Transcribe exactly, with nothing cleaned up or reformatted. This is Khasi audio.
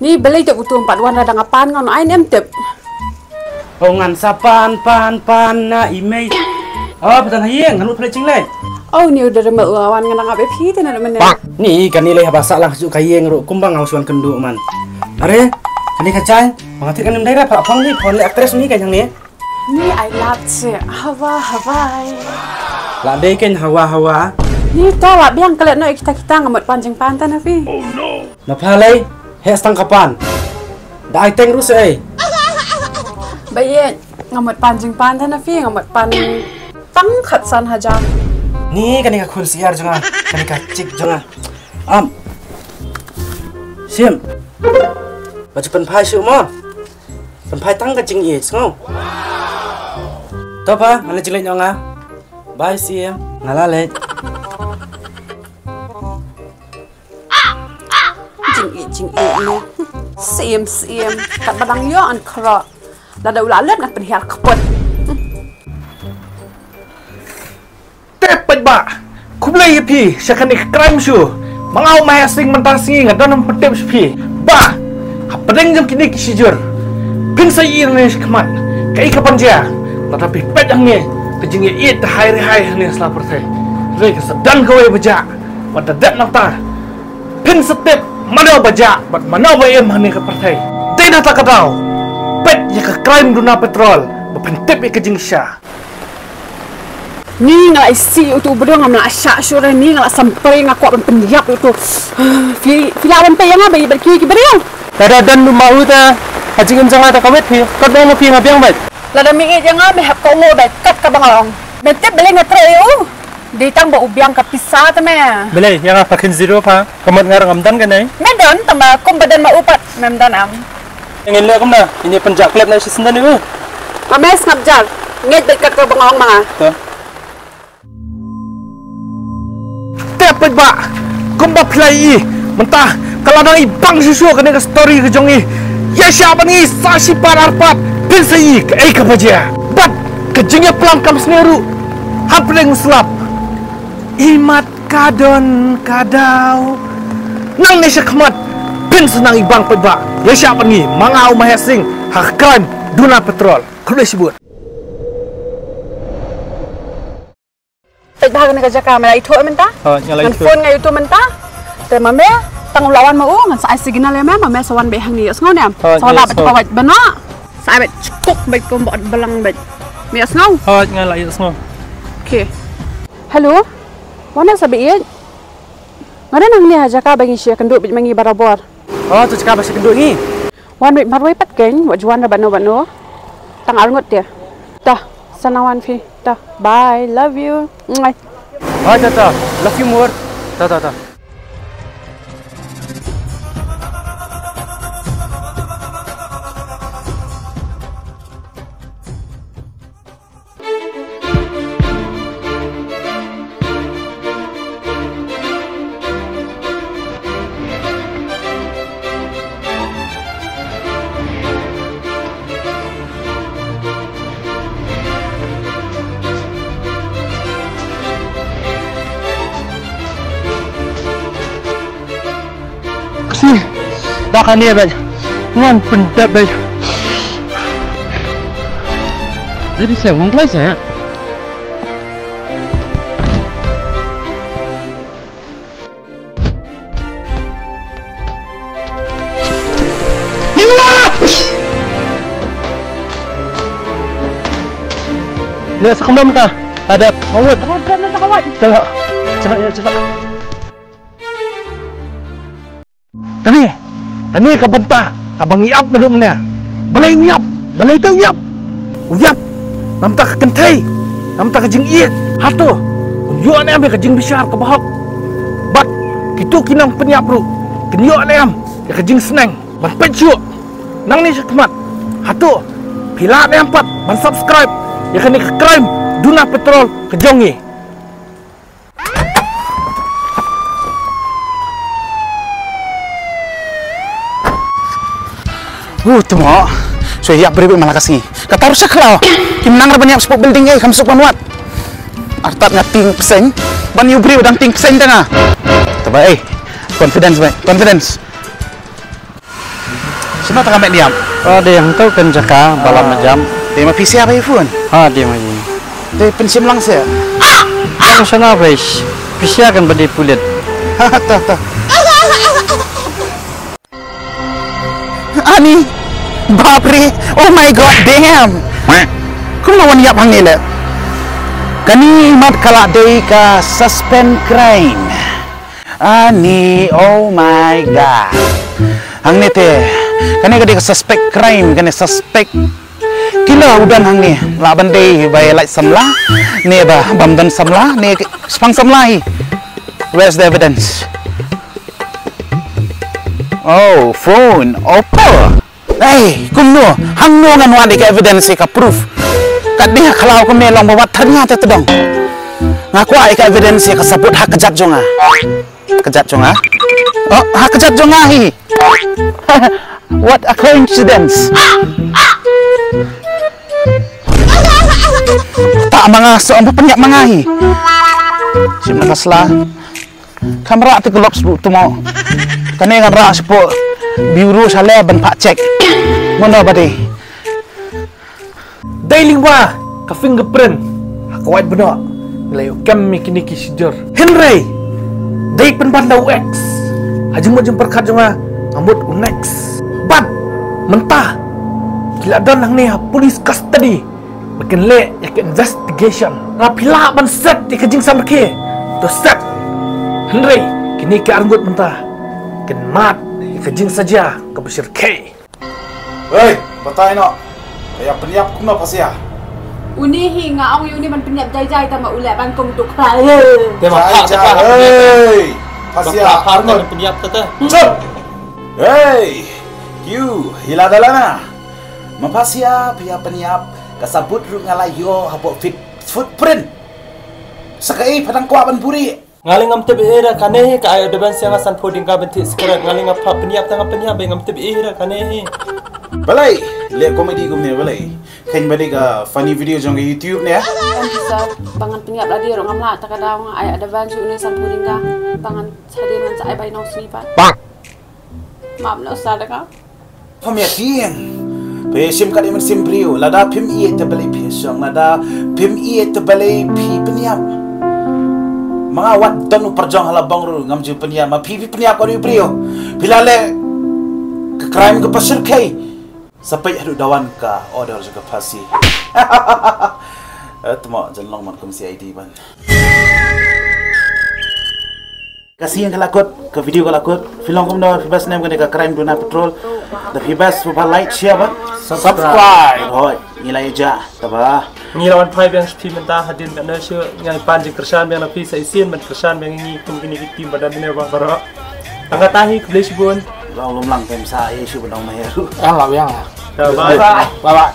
Ni balei te utu em pat wan, lada nga pan ngan ai ne em tip. Oh, ngan sa pan pan pan na i mei. Oh, patan ha ïing, ngan lut phlei jinglei. Oh, ni u dara ma u wan, ngan ngap ïa phi te na mynne. Ni kane lei haba sah lang shu ka ïing ruh kumba nga u shu wan kynduh man. Are, kane ka jaiñ, ba nga thied kan ym dei ra, pha phong ni, phong le actress ni ka jang ni. Ni ai lap che, hawa hawa. La dei ken hawa hawa. Ni to la biang klet no kita kita, nga mut pan jingpan ta na phi. Na pha lei, heh stang ka pan. Da ai teng ruh se ei. Ba ye, nga mut pan jingpan ta na phi, nga mut pan tang khatsan hajar. Ni kane ka khun siar jong nga, kane ka chick jong nga. Am. Sim. Ba ju pynphai shuh mo. Pynphai tang ka jingïeit, sngew. To pa, nga leit jingleit noh nga. Bye, Sim. Nga la leit. Jingïeit, jingïeit ne. Sim, Sim. Katba dang ïoh an khroh. Lada u la lut ngan pynhiar kput. Te paidbah, khublei ïa phi sha kane ka crime show. Ma nga u Mahesing mynta sngi nga don ban pyntip sha phi ba hapdeng jong kine ki shijur, phin sa ïohi nangne shakhmat kaei kaban jia. Lada phi peit hangne, ka jingïaieit da hai re hai hangne sla pyrthei. Hynrei kan sa don kawei ba jah, bad da dep nangta phin sa tip mano ba jah bad mano ba im hangne ka pyrthei. Dei na kata ka daw, peit ïa ka crime duna petrol ba phin tip ïa ka jingshisha. Ni nga la isih utu u briew, ngam lah shah shuh re, ni nga la sampreng, nga kwah ban pynïap utu. Phi, phi lah ban peit ïa nga ba ïeit bad kiwei ki briew. Lada don ma u te ha jingim jong nga te ka wet phi, kat ba ong ma phi nga biang beit. Lada me ïeit ïa nga me hap kohnguh beit kat kaba nga ong. Me tip balei nga treh ïa u? Dei tang ba u biang ka pisa te me. Balei ïa nga pha khin zero pha. Ka mut nga ruh ngam don kane. Me don tang ba kumba don ma u pat mem don em. Ngin leh kumno? Ngin ïa pynjah klep na shisien don ïa u. Ma me sngap jar. Ngeit beit kat kaba nga ong ma nga. To. Te paidbah, kumba phi la ïohi mynta ka la dang i bang shuh shuh kane ka story ka jong i. Ïa shah ban ngi sa shi pat ar pat phin sa ïohi kaei kaba jia. Bad ka jingïaplang kam sngewbha ruh hapdeng slap. Imat ka don ka daw. Nangne shakhmat phin sa nang i bang paidbah. Ïa shah ban ngi, ma nga u Mahesing ha ka crime duna petrol. Khublei shibun. Peit bha kane ka jaka, me la ithuh mynta. Hooid, nga la ithuh. Ngan phone nga ïa utu mynta. Te ma me tang u la wan ma u, ngan sa ai signal ïa me, ma me sa wan beit hangne, ïohsngew ne em? Hooid, ïohsngew. Sa wan beit bha wat bana. Sa ai beit shkuk beit kum bad balang beit. Me ïohsngew? Hooid, nga la ïohsngew. Okay. Hello. Wan sa beit. Nga don hangne ha jaka ba ngi shah kynduh beit ma ngi barabor. Oh, to jaka ba shah kynduh ngi. Wan wei marwei pat keiñ, wat ju wan ra bad no bad no. Tang arngut te. Ta, sa nang wan phi. Ta, bye, love you. Mwah. Bye, ta, ta. Love you more. Ta, ta, ta. Kasi, da kane bad ngan pyndep bad. Jadi saya ulang kelas ya. Ni sa kumno mynta? Hadap. Awat. Awat, awat, awat. Celah. Celah ya, celah. Kane, kane ka bynta kaba ngi ap naduh mynne. Balei u ïap? Balei te u ïap? U ïap namar ka kynthei, namar ka jingïeit. Hato un ïoh ne em ïa ka jingbishar kaba hok? Bad kito ki nongpynïap ruh kin ïoh ne em ïa ka jingsneng? Ban peit shuh nangne shakhmat. Hato phi lah ne em pat ban subscribe ïa kane ka crime duna petrol ka jong ngi? Hu tmo. Shu ïap briew bad ma la ka sngi. Kata ruh sha khlaw. Kim nang ra ban ïap shapoh building ei, kham suk ban wad. Artat nga tieng bseiñ ban ïoh briew dang tieng bseiñ tang nga. Taba ei. Confidence bad confidence. Kumno te ka met niam? Oh, dei hangto kan jaka ba la majam. Dei ma phi sia ba i phone? Ha, dei ma i. Dei pynshim lang sia. Ka shana ba i phi sia kan ba dei pulit. Ha, ta, ta. Ani, bapre, oh my god, damn. Kumno wan ïap hangne le? Kane mat ka la dei ka suspect crime. Ani, oh my god. Hangne te, kane ka dei ka suspect crime, kane suspect killer u don hangne. Lah ban dei ba ïa lait samla, ne ba bam don samla, ne spang samla hi. Where's the evidence? Oh, phone, Oppo. Hey, kumno? Hangno ngan wan ïa ka evidence ïa ka proof? Kat dei ha khlaw ka me long ba wat thar nga te tdong. Nga kwah ïa ka evidence ïa ka sabut ha kjat jong nga. Kjat jong nga? Oh, ha kjat jong nga hi. What a coincidence. Ta ma nga so amba pynïap ma nga hi. Shim na ka sla. Kamra te gloves bu tumo. Kane ngan rah shapoh bureau sha lab ban phah check. Mano ba dei? Dei lyngba ka fingerprint ha ka wait bnok. Ngi la ïoh kem ïa kine ki shijur. Hynrei dei pynban da u ex. Ha jingmut jingpyrkhat jong nga, nga mut u next. Bad mynta ki la don hangne ha police custody. Ba kin leh ïa ka investigation. Nga phi lah ban set ïa ka jingsam rkhe. To set. Hynrei kine ki arngut mynta kin mad ïa ka jingsaja kaba shyrkhei. Hei, batai noh. Ka ïa pynïap kumno phasia? Uni hi nga ong ïa uni ban pynïap jai jai tama u leh ban kum tuk khlaiñ. Te ma jai jai. Hei, phasia. Pynïap te te. Chup. Hei, kiu, hila dalana. Ma phasia phi ïa pynïap, ka sabut ruh nga la ïoh hapoh fit footprint. Sa kaei pha dang kwah ban buri? Nga lei ngam tip ei da kane hi, ka ai da ban sia nga sanphew tyngka ban thied sikret, nga lei nga pha pynïap ta nga pynïap, ngam tip ei da kane hi. Balei leh comedy kumne balei? Khein ba dei ka funny video jong ka YouTube ne? Em sir, ba ngan pynïap lade ruh ngam lah, ta ka daw nga ai da ban ju ne sanphew tyngka ba ngan sa dei ngan sa ai bai nong sniper. Map no sa da ka. Pham ïa tieng. Phi shim kat ïa mynsiem briew, lada phim ïeit te balei phi shong, lada phim ïeit te balei phi pynïap. Ma nga wat don u pyrjong ha la bong ruh ngam ju pynïap, ma phi phi pynïap kat ïa u briew. Phi la leh ka crime kaba shyrkhei. Sa peit haduh da wan ka order jong ka phasi. Eh, tmo jan long man kum C I D ban. Ka sien ka la kut, ka video ka la kut. Phi long kumno, phi best name kane ka Crime Duna Patrol. Da phi best phi ba like, share ba subscribe. Hoi, ngi la ïa ja, ta ba. Ngi la wan phai biang sha phi mynta hadien katno shu ngi pan jingkyrshan biang na phi sa isien ban kyrshan biang ngi kum kine ki team ba don ne ba baroh. Tang kata hi khublei shibun. Long lum lang pem sa ïa shu ba dong ma ïa ru. Ang la biang. Ta ba. Bye bye.